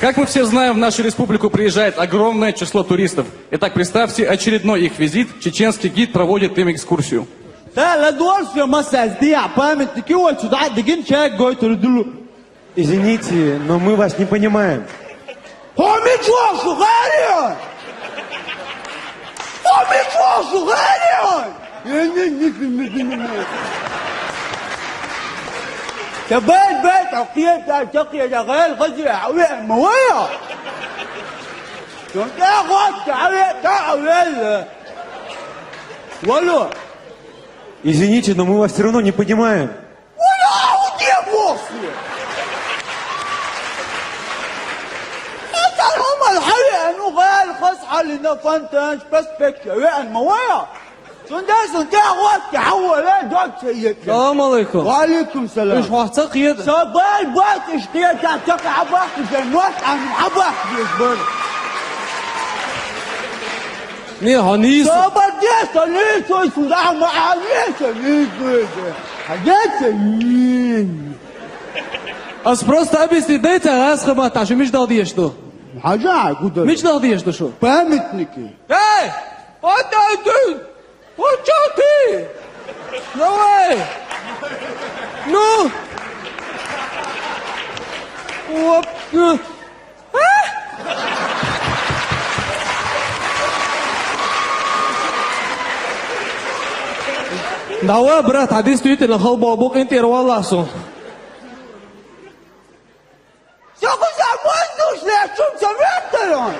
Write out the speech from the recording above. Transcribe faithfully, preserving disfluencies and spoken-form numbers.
Как мы все знаем, в нашу республику приезжает огромное число туристов. Итак, представьте очередной их визит. Чеченский гид проводит им экскурсию. Та ладуолсуя масса сдия памятники, вот сюда дыгин человек гойтур дулу. Извините, но мы вас не понимаем. Хомичуошу гарион! Хомичуошу гарион! Табай бай токие та токие да гэл хози ави мавая. Тонта гот ави та ави. Валу. Извините, но мы вас все равно не понимаем. Валу, аудио после. Италхумал хали ану гэл хос халина фантанш перспективе ан мавая. Сунда сунда гот ави ла дот сеет. Салам алейкум. Ва алейкум салам. Иш вахца киет. Сабай бат иш киет та та абах иш мот ан абах иш бар. Не, ханис. Собар дес, ханис, ой, сюда, ма, ханис, ханис, ой, ханис, ханис. Аз просто объясни, дайте, аз хама, та шу миш дал диеш ду. Хажа, гуда. Миш дал диеш ду шу. Памятники. Эй! Вот ты! Вот чё ты? Давай! Ну! Оп, ну. Давай, брат, хадис туйте на халба бок интервал ласу. Сёгуза воздушная, чум советуем.